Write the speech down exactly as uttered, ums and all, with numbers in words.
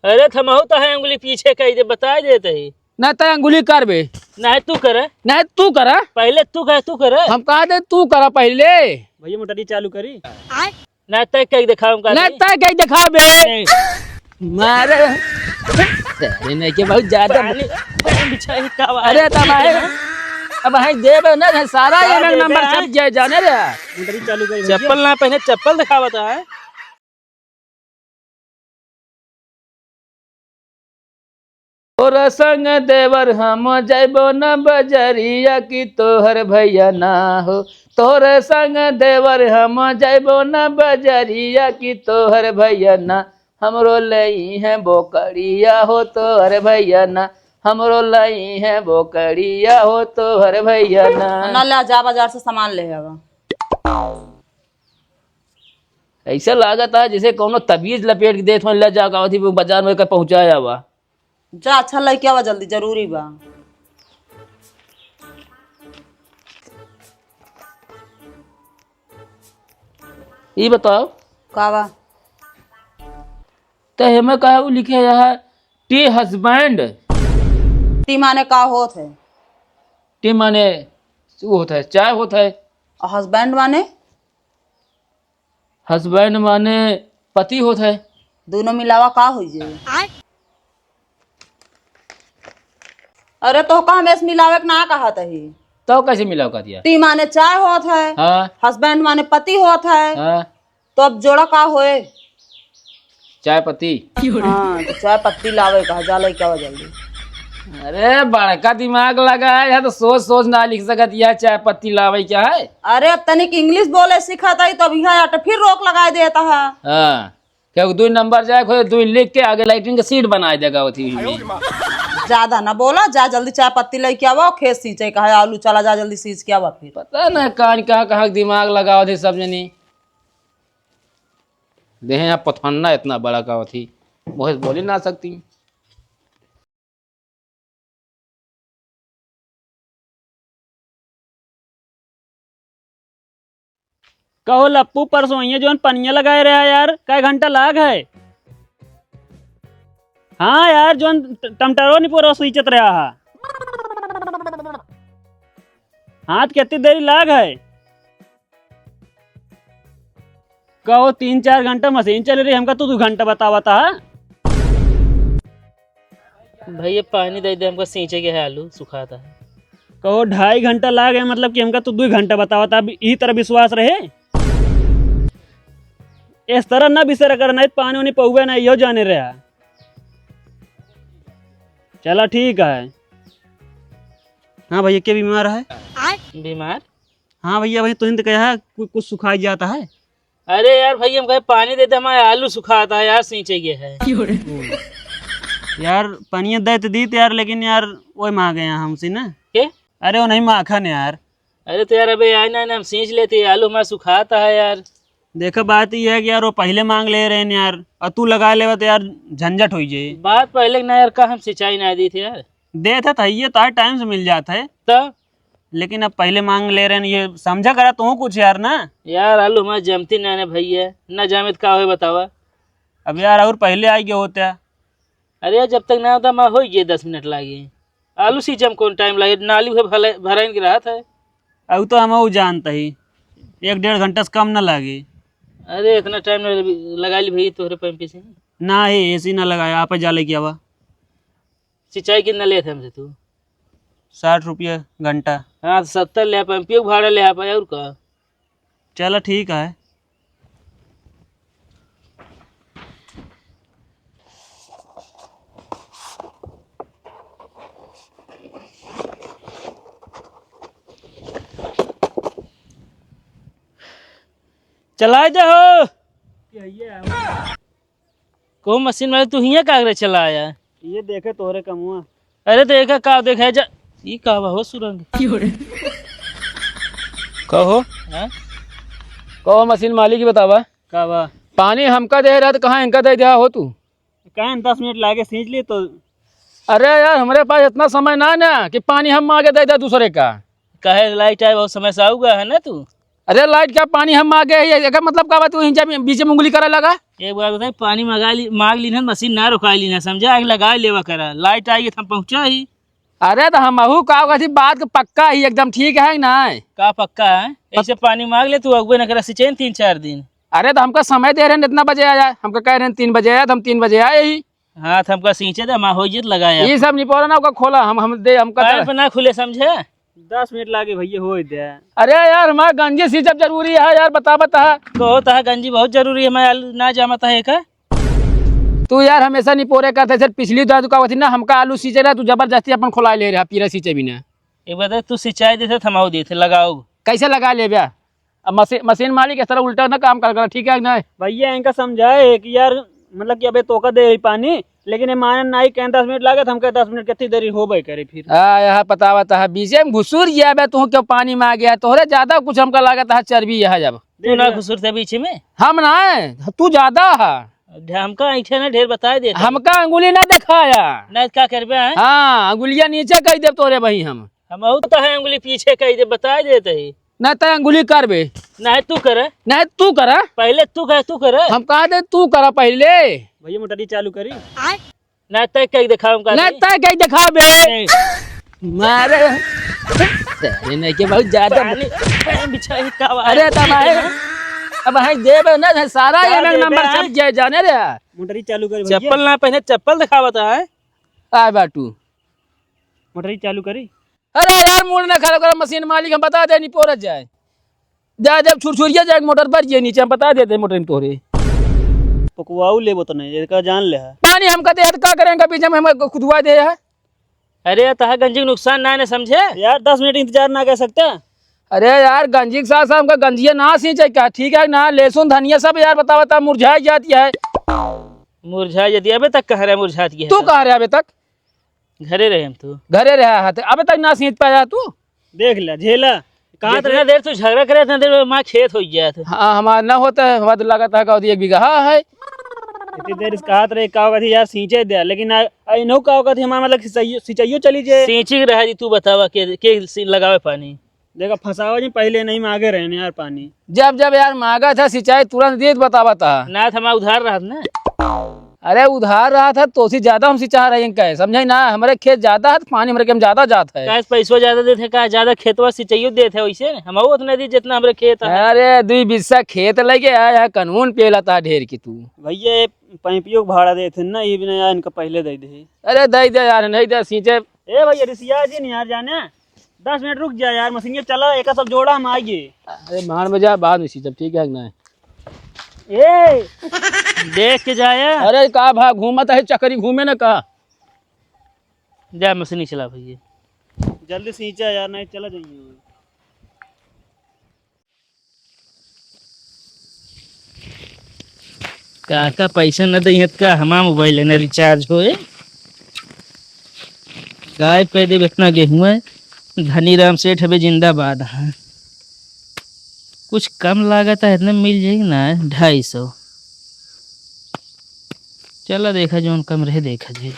अरे थमहू तो है, अंगुली पीछे कइ दे, बताइ देत ही। ना तै अंगुली करबे। ना तू करे। ना तू करा। पहिले तू करे, तू करे। हम कहा दे तू करा पहिले। भैया मोटरी चालू करी। ना तै कइ देखावे हम कहा ना दे। तै कइ देखाबे। ए। मारे। अरे नहीं के बहुत ज्यादा। पानी, पानी बिछाई का बात। अरे तब है। अब है देबे ना, सारा का ये देबे नंबर है? छप जाए जाने रे। मोटरी चालू करी भैया। चप्पल ना पहने, चप्पल देखावत है। तोर संग देवर हम जइबो न बजरिया कि तोहर भैया ना हो। तोर संग देवर हम जइबो न बजरिया कि तोहर भैया ना। हमरो लइहैं बोकरिया हो तोहर भैया ना। हमरो लइहैं बोकरिया हो तोहर भैया ना। ना, ले जा बाजार से सामान ले आवा। ऐसा लागत है जैसे कौनो तबीज लपेट के देत हो, ले जा गावत ही बाजार में कर पहुँचाया बा। जा, अच्छा लइके आवा जल्दी, जरूरी बा। ई बताओ। का बा? ते हमें कहा वो लिखे यहाँ टी हस्बैंड। टी माने का होत है? टी माने वो होता है, चाय होता है। और हस्बैंड माने? हस्बैंड माने पति होत है। दोनों मिलावा का होई जे? अरे तो का हमें मिलावे के ना कहत ही? तो कैसे मिलाव कर दिया? टी माने चाय होत है, हाँ। हस्बैंड माने पति होत है। हाँ। तो अब जोड़ा का होए? चाय पत्ती। हाँ, तो चाय पत्ती लावे कहा, जा लइके आवा जल्दी। अरे बड़का दिमाग लगा है, यहाँ तो सोच सोच ना लिख सकत, यह चाय पत्ती लावे क्या है? अरे अब तनिक इंग्लिश बोले सीखत है, तो अब यहाँ आटे फिर रोक लगाए देता है। हाँ, क्या दुई नंबर जाए, कोई दुई लिख के आगे लैट्रिन के सीट बनाए देगा होती हुई। ज्यादा ना बोला, जा जल्दी चाय पत्ती लइके आवा, खेत सींचे का है, आलू चला, जा जल्दी सींच के आवा फिर। पता ना कान कहाँ कहाँ दिमाग लगावत है सब जनी। देहे यहाँ पथन्ना इतना बड़ा का होती, मोहे से बोली ना सकती। कहो लप्पू, परसों ये जौन पनिया लगाए रहा यार, कै घंटा लाग है? हाँ यार, जौन ट-, टमटरो नहीं पूरा सींचत रहा है। हाँ, तो कितनी देरी लाग है? कहो, तीन चार घंटा मशीन चल रही, हमका तू दो घंटा बतावता है। भैया, पानी दे दे, हमका सींचे के है, आलू सुखाता है। कहो, ढाई घंटा लाग है, मतलब कि हमका तू दो घंटा बतावता, अब ई तरह विश्वास रहे? इस तरह ना बिसर कर, नहीं पानी वानी पहुए ना, यो जाने रहा। चला ठीक है। हाँ भैया, के बीमार है? बीमार? हाँ भैया, भाई तुरंत कहा है, कु-, कुछ सुखाई जाता है। अरे यार भाई, हम कहे पानी देते, हमारे आलू सुखाता है यार, सींचे के है। यार, पानी दे तो दी तो यार, लेकिन यार, वही मांगे हैं हमसे ना। के? अरे, वो नहीं माखन यार। अरे तो यार, अबे आए ना, ना, हम सींच लेते, आलू हमारा सुखाता है यार। देखो, बात ये है कि यार, वो पहले मांग ले रहे हैं यार, और तू लगा लेवा तो यार, झंझट हो जाए। बात पहले ना यार, का हम सिंचाई ना दी थे यार। देत है, ये तो है, टाइम से मिल जात है। तो? लेकिन अब पहले मांग ले रहे हैं, ये समझा करा तू कुछ यार ना। यार, आलू हमारे जमती ना ने भैया, ना जामे तो का होए बतावा। अब यार, और पहले आई गए होते। अरे, जब तक ना होता, मैं हो गए दस मिनट लागे। आलू सींचे में कौन टाइम लागे, नाली भर भले-, भराइन के रहत है। अब तो हम वो जानता ही, एक डेढ़ घंटा से कम ना लागे। अरे, इतना टाइम ना लगा ली भैया तोहरे पंपी से। ना, ये एसी ना लगाया, आप जा लेके आवा। सिंचाई कितना लेत है हमसे तू? साठ रुपया घंटा। हाँ, तो सत्तर ले आप, एमपीओ भाड़ा ले आप, और का? चला ठीक है। चलाए दे हो। कहो मशीन वाले, तू हियाँ का करे चला आया? ये देखे तोहरे कमुआ। अरे तो एका का देखे जा, ई का बा हो सुरंग? कहो। हाँ? कहो मशीन मालिक ही बतावा। का बा? पानी हमका दे रहा तो कहाँ इनका दे दिया हो तू? कहें दस मिनट लागे सींच ली तो। अरे यार, हमरे पास इतना समय ना ना कि पानी हम मांगे दे दे दूसरे का। कहे लाइट आए बहुत समय से आऊगा है ना तू? अरे light का पानी हम मांगे ही, एकर मतलब का बा तू हिंजा में बीच में उंगली करे लगा? एक बात बताई, पानी मंगा ली, मांग लीन है, मशीन ना रुकाई लीन है, समझा? आग लगा लेवा करा, light आई तो हम पहुंचा ही। अरे तो हमहू का कहत ही, बात के पक्का ही एकदम, ठीक है ना? का पक्का है? ऐसे पानी मांग ले तू, अगुए न करा सिंचाई तीन चार दिन। अरे तो हमका समय दे रहे हैं, इतना बजे आया, हमका कह रहे हैं तीन बजे आया, तो हम तीन बजे आए ही। हाँ, तो हमका सींचे दे, हम हो जित लगाए। ये सब निपोरा ना, ओका खोला, हम, हम दे, हमका पैर दे। पे ना खुले, समझे? दस मिनट लागे भैया, हो दे। अरे यार, हमारा गंजी सींचब जरूरी है यार, बता, बता। कहो, तहा गंजी बहुत जरूरी है, मैं आलू ना जामत है का? तू यार हमेशा निपोरे करते, सर, पिछली दार तू का होती ना, हमका आलू सींचे रहा, तू जबरदस्ती अपन खोला ले रहा, पीरा सींचे बिना। एक बात है, तू सिंचाई देते, थमाऊ देते, लगाओ। कैसे लगा लेबे? अब मशी-, मशीन मालिक इस तरह उल्टा ना काम कर, कर, ठीक है कि नहीं? भैया, इनका समझाए कि यार, मतलब कि अबे तोका दे ही पानी, लेकिन ये माने ना ही कहें दस मिनट लागत, हम कहे दस मिनट कितनी देरी होबे करे फिर। आ, यहाँ पता बता है, बीचे में घुसुर गया बे, तू क्यों पानी में आ गया? तोहरे ज्यादा कुछ हमका लागत है चर्बी है जब। तू ना घुसुरते बीच में। हम ना है, तू ज्यादा है। ढे-, हमका ऐठे ना ढेर बताए देते। हमका अंगुली ना दिखाया। नहीं, का करबे हैं? हाँ, अंगुलिया नीचे कह देब तोरे वही हम। हम बहुत तो है, अंगुली पीछे कह दे, बताए देते ही। नहीं, तय अंगुली करबे। नहीं, तू करे। नहीं, तू करे। पहले तू करे, तू करे। हम कहा दे, तू करा पहले। भैया, मोटरी चालू करी। नहीं, तय कह दिखाओ हमका नहीं, नहीं। तय कह दिखाओ बे। नहीं। मारे। तेरे नहीं के बहुत ज्यादा। पानी, पानी बिछाई का बात अरे, तब है। अब है देबे ना, सारा का ये देबे नंबर है? सब जाए जाने रे। मोटरी चालू करी भैया। चप्पल ना पहने, चप्पल दिखावत है। आ बाटू। मोटरी चालू करी। अरे यार, मूड ना खराब करा, मशीन मालिक हम बता दे, नहीं पोरत जाए। जा, जब छुरछुरिया जाए, मोटर पर जाए नीचे, हम बता देते हैं मोटर में तोहरे। पकवाऊ लेबो तो नहीं, इसका जान ले है। पानी हमका दे, तो का करेंगे, बीच में हम खुदवा दे है। अरे, तहा गंजी के नुकसान ना, ना समझे? यार, दस मिनट इंतजार ना कर सकता? अरे यार, गंजी के साथ साथ हमका गंजिया ना सींचे का, ठीक है ना? लहसुन, धनिया सब यार, बता, बता, मुरझाई जाती है। मुरझाई जाती है, अबे तक कह रहे मुरझाती है तू तो। कहाँ रहे अबे तक? घरे रहे हम तो। घरे रहा है, तो अबे तक ना सींच पाया तू? देख ले, झेला। कहत जितना रहे देर तू झगड़ा करे, इतना देर माँ खेत हो गया था। हाँ, हमारा ना होता है, हमारा तो लगा था कि एक बीघा है। इतनी देर इस कहत रहे, का कहती यार सींचे दे, लेकिन आ, आ, इन्हों का कहती हमारा मतलब सिंचाइयो, सिंचाइयो चली जे। सींची के रहा जी, तू बतावा के, के सी-, लगावे पानी। देखा, फंसावा जी, पहले नहीं मांगे रहे यार पानी। जब, जब यार मांगा था सिंचाई, तुरंत देत बतावा था। ना था, मैं उधार रहा था ना। अरे उधार रहा था, तो से ज्यादा हम सिंचा रहे हैं, कहे, समझे ना? हमारे खेत ज्यादा है, तो पानी हमारे के में ज्यादा जात है। काहे पैसवा ज्यादा देते हैं, का ज्यादा खेतवा सिंचाइयो देते हैं वैसे? हम उतना दी जितना हमारे खेत है। अरे, दुई बिस्सा खेत लेके आया है, कानून पेला था ढेर की तू। भैया, ये पैपियो के भाड़ा देते हैं ना, ये भी ना यार, इनका पहले दे दे। अरे, दे दे यार, नहीं दे, सींचे। ए भैया, रिसिया जी नहीं यार जाने, दस मिनट रुक जा यार, मशीन चला, एक सब जोड़ा, हम आइए। अरे, मार में जा, बाद में सींचब, ठीक है कि नहीं? ए! देख के जाया। अरे, का भा घूमत है, चक्करी घूमे न का? जा, मशीन चला भैया। जल्दी सींचा यार, नहीं चला जाइए। काका पैसा न दइहत का, हमार मोबाइल है न रिचार्ज होए। गायब कर देब इतना गेहूँ है। धनीराम सेठ अबे जिंदाबाद है। कुछ कम लागत है, इतने मिल जाई ना, ढाई सौ। चला देखा, जौन कम रहे देखा जाए।